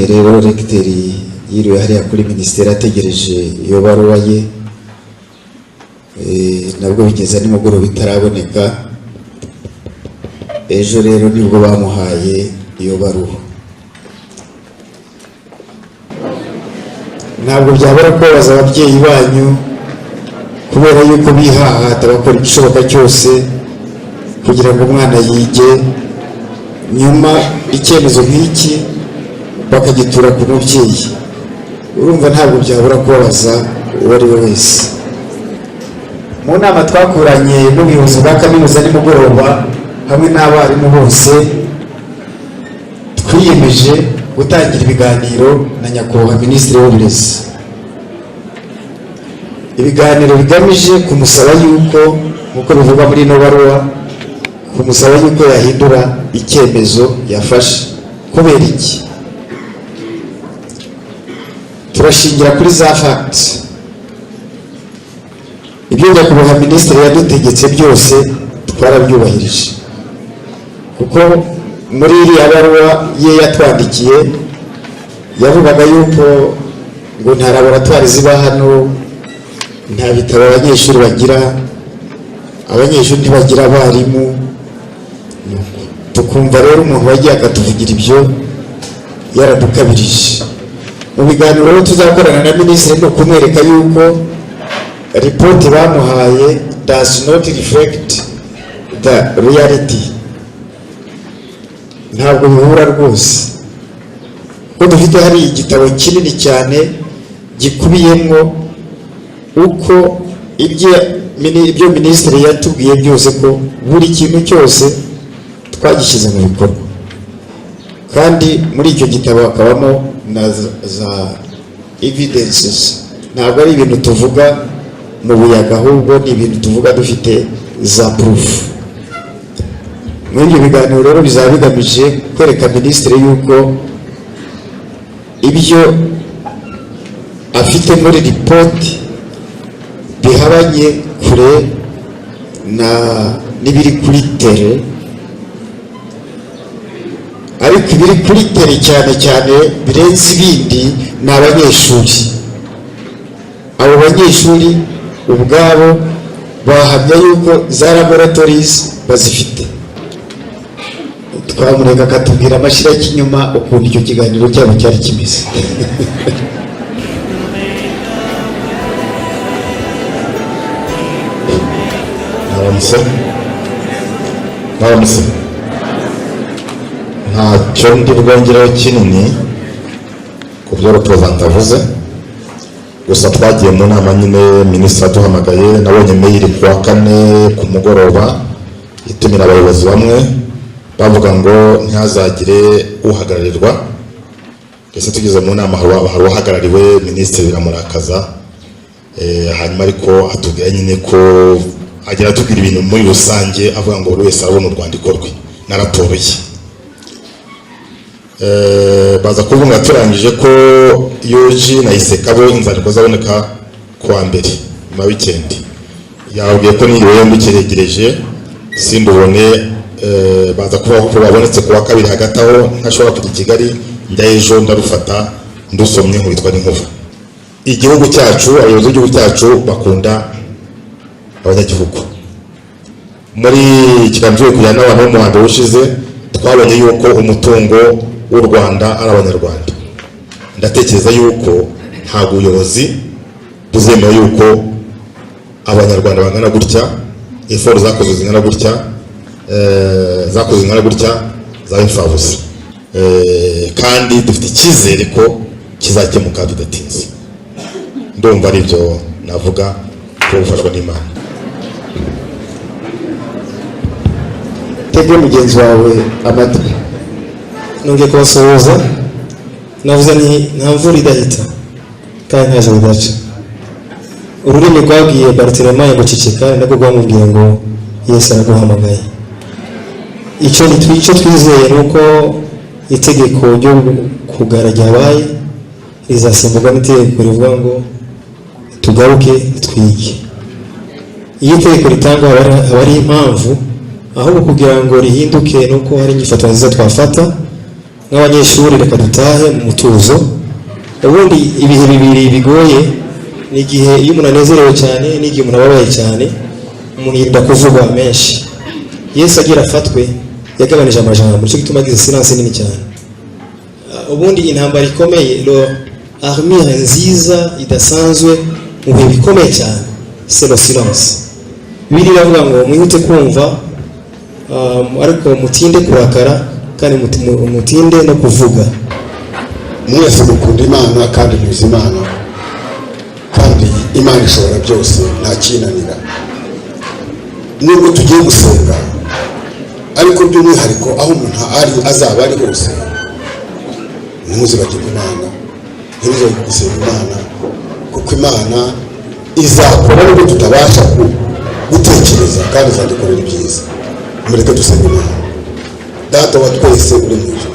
Rero recteur yiriwe hariya kuri minisiteri ategereje iyo baruwa ye, nabwo bigeza nimugoroba itaraboneka. Ejo rero nibwo bamuhaye iyo baruwa. Ntabwo byabura kubabaza ababyeyi banyu, kubera yuko bihahata bakora igishoboka cyose kugira ngo umwana yige, nyuma icyemezo nk'iki bakagitura ku mubyeyi. Urumva ntabwo byabura kubabaza uwo ari we wese. Mu nama twakoranye n'ubuyobozi bwa kaminuza nimugoroba hamwe n'abarimu bose, twiyemeje gutangira ibiganiro na nyakubahwa minisitiri w'uburezi, ibiganiro bigamije kumusaba yuko, nk'uko bivugwa muri ino baruwa, kumusaba yuko yahindura icyemezo yafashe. Kubera iki? Turashingira kuri za facts. Ibyo nyakubahwa minisitiri yadutegetse byose twarabyubahirije, kuko muri iriya baruwa ye yatwandikiye yavugaga yuko ngo nta laboratwari ziba hano, nta bitabo abanyeshuri bagira, abanyeshuri ntibagira abarimu. Tukumva rero umuntu wagiye akatuvugira ibyo yaradukabirije. Mu biganiro rero tuzakorana na minisitiri ni ukumwereka yuko ripoti bamuhaye does not reflect the reality. Ntabwo bihura rwose, kuko dufite hari igitabo kinini cyane gikubiyemo uko ibyo minisitiri yatubwiye byose, ko buri kintu cyose twagishyize mu bikorwa, kandi muri icyo gitabo hakabamo na za evidences. Ntabwo ari ibintu tuvuga mu buyaga, ahubwo ni ibintu tuvuga dufite za proof. Muri ibyo biganiro rero bizaba bigamije kwereka minisitiri yuko ibyo afite muri ripoti bihabanye kure na n'ibiri kuri terrain. Ariko ibiri kuri terrain cyane cyane birenze ibindi ni abanyeshuri. Abo banyeshuri ubwabo bahamya yuko za laboratories bazifite. Twamureka akatubwira amashyira y'inyuma ukuntu icyo kiganiro cyabo cyari kimeze. Mwaramutse, mwaramutse. Ntacyo ndi bwongereho kinini ku byo représentant avuze. Gusa twagiye mu nama nyine, minisitiri aduhamagaye. Nabonye mail ku wa kane ku mugoroba itumira abayobozi bamwe, bavuga ngo ntihazagire uhagararirwa. Ndetse tugeze mu nama hari uwahagarariwe, minisitiri biramurakaza. Hanyuma ariko atubwira nyine ko agera atubwira ibintu muri rusange, avuga ngo buri wese arabona urwandiko rwe na raporo ye. Baza kuvuga turangije ko UG na ICK bo inzandiko zaboneka ku wa mbere nyuma weekend. Yababwiye ko niriwe yombi kiregereje sindubone. Baza kuvuga ko babonetse ku wa kabiri. Hagati aho ntashobora kujya i Kigali, njya ejo ndarufata, ndusomye nkubitwa n'inkuba. Igihugu cyacu, abayobozi b'igihugu cyacu bakunda abanyagihugu. Muri kiganiro kujyana n'abantu bo mu wa mbere ushize, twabonye yuko umutungo w'u Rwanda ari abanyarwanda. Ndatekereza yuko ntabwo ubuyobozi buzemera yuko abanyarwanda bangana gutya, effort zakozwe zingana gutya, zakozwe zingana gutya zaba imfabusa. Kandi dufite icyizere ko kizakemuka bidatinze. Ndumva ari ibyo navuga ko gufashwa n'Imana. Tege mugenzi wawe amatwi. Nongeye kubasuhuza. Navuze ni nta mvura idahita kandi nta joro ridaca. Ururimi rwabwiye Barutemayo ngo ceceka, ni nabwo rwamubwiye ngo Yesu araguhamagaye. Icyo twizeye ni uko itegeko ryo kugara ryabaye rizasimburwa n'itegeko rivuga ngo tugaruke twige. Iyo itegeko ritangwa haba hari impamvu, ahubwo kugira ngo rihinduke ni uko hari inyifato nziza twafata. Nk'abanyeshuri, reka dutahe mu mutuzo. Ubundi ibihe bibiri bigoye ni igihe iyo umuntu anezerewe cyane n'igihe umuntu ababaye cyane. Umuntu yirinda kuvuga menshi. Yesu agira afatwe, yagabanije amajambo, nicyo gituma agize silence nini cyane. Ubundi intambara ikomeye, lo armure nziza idasanzwe mu bihe bikomeye cyane, c'est le silence. Bibiliya iravuga ngo mwihute kumva, ariko mutinde kurakara kandi mutinde no kuvuga. Mwese mukunda Imana kandi muzi Imana, kandi Imana ishobora byose, nta kinanira. Nubwo tugiye gusenga, ariko by'umwihariko aho umuntu ari, azaba ari hose, ntimuzibagirwe Imana, ntimuzibagirwe gusenga Imana, kuko Imana izakora nubwo tutabasha gutekereza, kandi izadukorera ibyiza. Mureke dusenga Imana. Data wa twese uri mu ijuru.